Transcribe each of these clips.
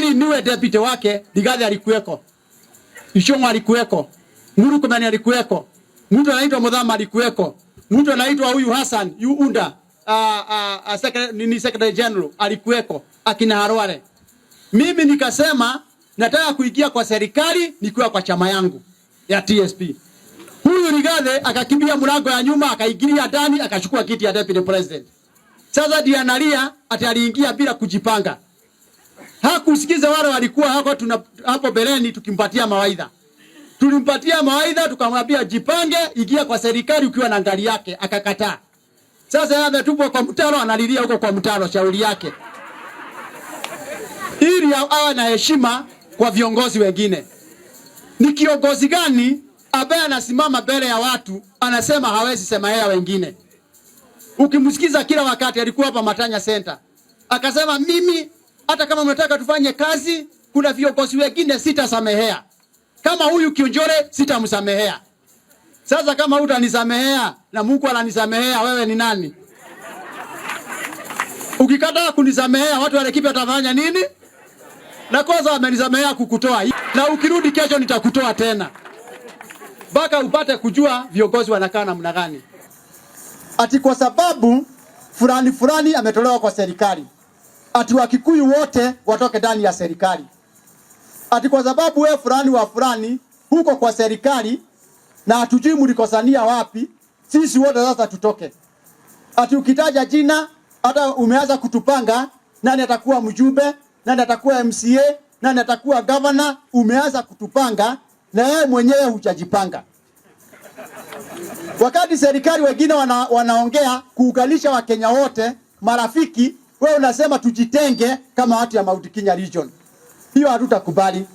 Ili niwe deputy wake, Rigathi alikuweko, Ichung'wa alikuweko, Murkomen alikuweko, mtu anaitwa Muthama alikuweko, mtu anaitwa huyu Hassan Yuunda nini secretary general alikuweko, akina Harware. Mimi nikasema nataka kuingia kwa serikali nikiwa kwa chama yangu ya TSP. Huyu Rigathi akakimbia mlango ya nyuma akaingilia ndani akachukua kiti ya deputy president. Sasa ndiye analia ati aliingia bila kujipanga. Hakusikiza wale walikuwa hapo tuna hapo beleni tukimpatia mawaidha. Tulimpatia mawaidha tukamwambia jipange, ingia kwa serikali ukiwa na ngari yake, akakataa. Sasa yeye ametupwa kwa mtaro, analilia huko kwa mtaro, shauri yake. Ili awe na heshima kwa viongozi wengine. Ni kiongozi gani ambaye anasimama mbele ya watu anasema hawezi semea wengine? Ukimsikiza kila wakati, alikuwa hapa Matanya Center akasema, mimi hata kama mnataka tufanye kazi, kuna viongozi wengine sitasamehea. Kama huyu Kionjore sitamsamehea. Sasa kama hutanisamehea na Mungu ananisamehea, wewe ni nani? Ukikataa kunisamehea, watu wa Laikipia watafanya nini? Na kwanza wamenisamehea kukutoa, na ukirudi kesho nitakutoa tena, mpaka upate kujua viongozi wanakaa namna gani. Ati kwa sababu fulani fulani ametolewa kwa serikali, ati Wakikuyu wote watoke ndani ya serikali. Ati kwa sababu wewe fulani wa fulani huko kwa serikali na hatujui mlikosania wapi, sisi wote sasa tutoke. Ati ukitaja jina hata umeanza kutupanga nani atakuwa mjumbe, nani atakuwa MCA, nani atakuwa governor, umeanza kutupanga na wewe mwenyewe hujajipanga. Wakati serikali wengine wanaongea kuunganisha Wakenya wote marafiki, wewe unasema tujitenge kama watu ya Mount Kenya region. Hiyo hatutakubali.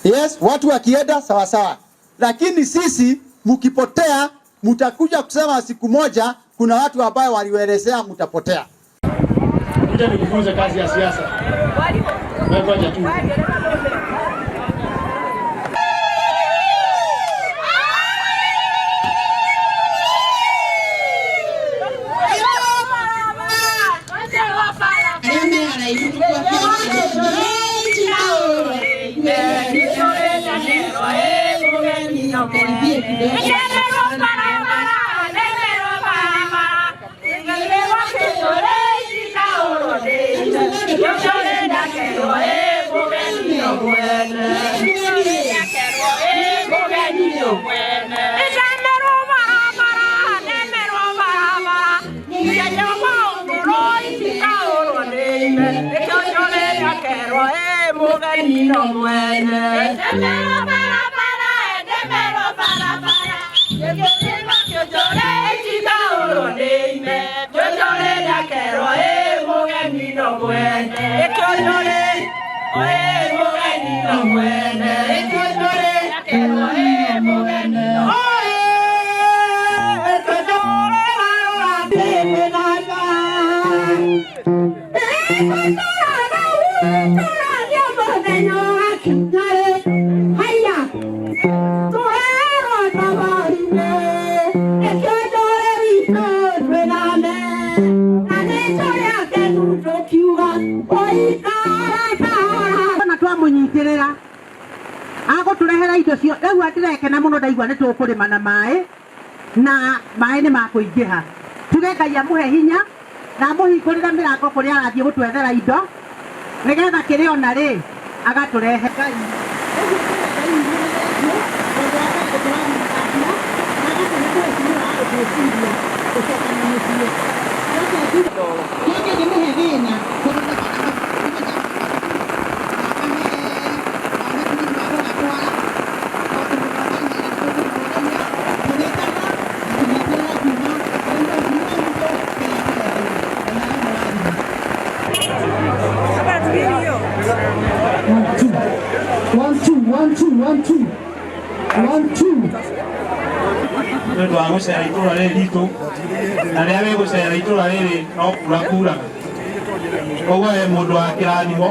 Yes, watu wakienda sawa sawa, lakini sisi mkipotea, mtakuja kusema siku moja kuna watu ambao walielezea mtapotea. Kuja nikufunze kazi ya siasa. Wewe ngoja tu. Na twamunyitirira agũtũrehera indo cio rĩu ndĩrekena mũno ndaigua nĩ tũkũrĩma na maĩ na maĩ nĩ makũingĩha tuge Ngai amũhe hinya na amũhingũrĩre mĩrango kũrĩa arathiĩ gũtwethera indo nĩgetha kĩrĩ ona rĩ agatũrehe. Nĩ ũndũ wa gũcera itũra rĩrĩ ritũ na rĩrĩa wĩ gũcera itũra rĩrĩ no kura kuraga koguo we mũndũ wa kĩrathimo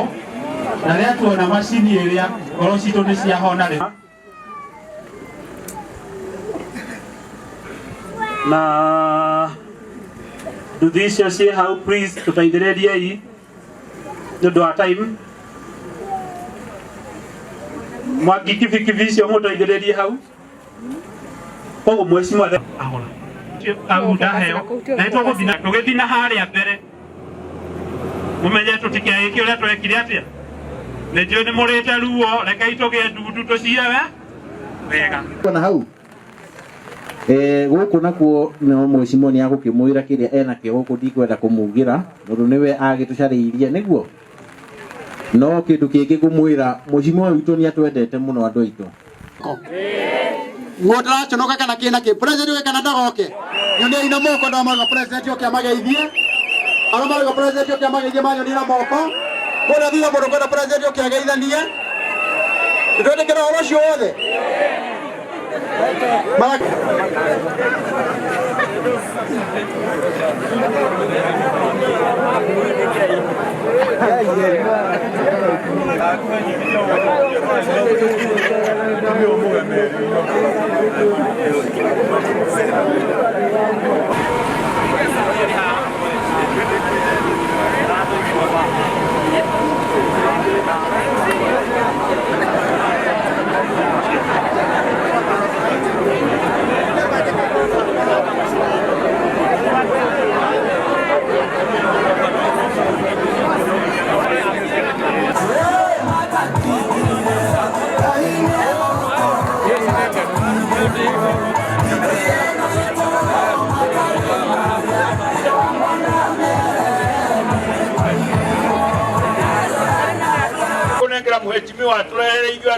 na rĩrĩa tuona macini ĩrĩa ngoro citũ nĩ ciahona rĩ na nduthi icio ciĩ hau please tũteithĩrĩriei nĩ ũndũ wa time. Mwaki kibikibi icio mũteithĩrĩrie hau. Koguo mheshimiwa ahora au ndaheo na nĩtũgũthiĩ na tũgĩthiĩ na harĩa mbere mũmenye tũtikeĩke ũrĩa twekire atĩa. Nĩ njũĩ nĩ mũrĩte ruo, rekei tũgĩe ndundu tũcire we wega. Na hau guku nakuo no mheshimiwa ni agukimwira kiria ena kio guku ndikwenda kumugira nondu niwe agitucariirie niguo no kindu kingi ngumwira mheshimiwa witu ni atwendete muno andu aitu. Ng'otaraconoka kana kina ki president oke kana ndagoke nyonia ina moko ndo marauga president oke amageithie aria marauga president oke amageithie manyonia na moko kuria thutha mundu kwenda president oke ageithanie nitwendekera uhoro ucio wothe. Kunengera mheshimiwa aturehere ithuĩ.